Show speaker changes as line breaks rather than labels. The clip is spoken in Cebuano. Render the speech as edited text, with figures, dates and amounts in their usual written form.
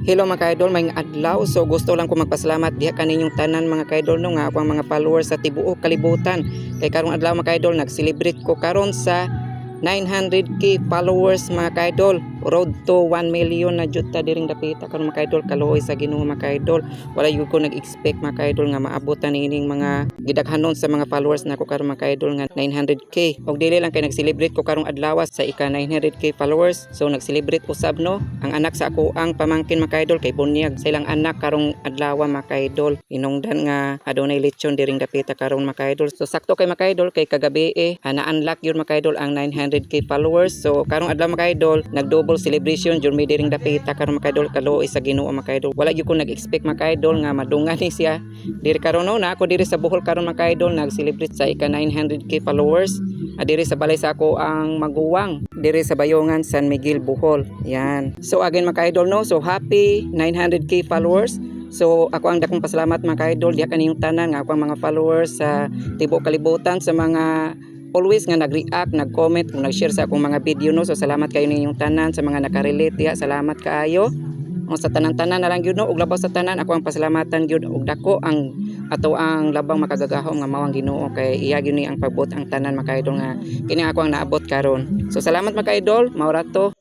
Hello, mga kaidol, maayong adlaw. So gusto lang ko magpasalamat diha kaninyong tanan, mga kaidol, no, nga ako ang mga followers sa tibuok kalibutan. Kay karong adlaw, mga kaidol, nag-celebrate ko karon sa 900K followers, mga kaidol. Road to 1 million na jud ta diring dapita karon, mga kaidol. Kaluoy sa Ginoo, mga kaidol. Wala jud ko nag-expect, mga kaidol, nga maabotan niining mga gidaghanon sa mga followers nako karon, mga kaidol, nga 900K. Og dili lang kay nag-celebrate ko karong adlaw sa ika 900K followers. So nag-celebrate usab, no, ang anak sa ako ang pamangkin, mga kaidol, kay bunyag sa ilang anak karong adlaw, mga kaidol. Hinungdan nga adunay lechon diring dapita karon, mga kaidol. So sakto kay, mga kaidol, kay kagabi eh na-unlock yun, mga kaidol, ang 900K followers. So karong adlaw, mga kaidol, nag-double celebration jud mi diring dapita karon, mga kaidol. Kaluoy sa Ginoo, mga kaidol. Wala gyud ko nag-expect, mga kaidol, nga madungan ni siya diri karon, no. Na ako diri sa Bohol karon, mga kaidol, nag-celebrate sa ika 900K followers. Diri sa balay sa ako ang maguwang diri sa Bayongan, San Miguel, Bohol. Yan. So again, mga kaidol, no, so happy 900K followers. So ako ang dakong pasalamat, mga kaidol, diha kaniyong tanan nga ako ang mga followers sa tibuok kalibutan, sa mga always nga nag-react, nag-comment, ug nag-share sa akong mga video, no. So salamat kayo ninyong tanan, sa mga nakarelate diha, salamat kaayo. Ang sa tanan-tanan na lang gyud, no, ug labaw sa tanan, ako ang pasalamatan gyud og dako ang ato ang labang makagagahom nga mao ang Ginoo, kay iya gyud ni ang pagbuot ang tanan, mga kaidol, nga kini ako ang naabot karon. So salamat, mga kaidol, mao ra to.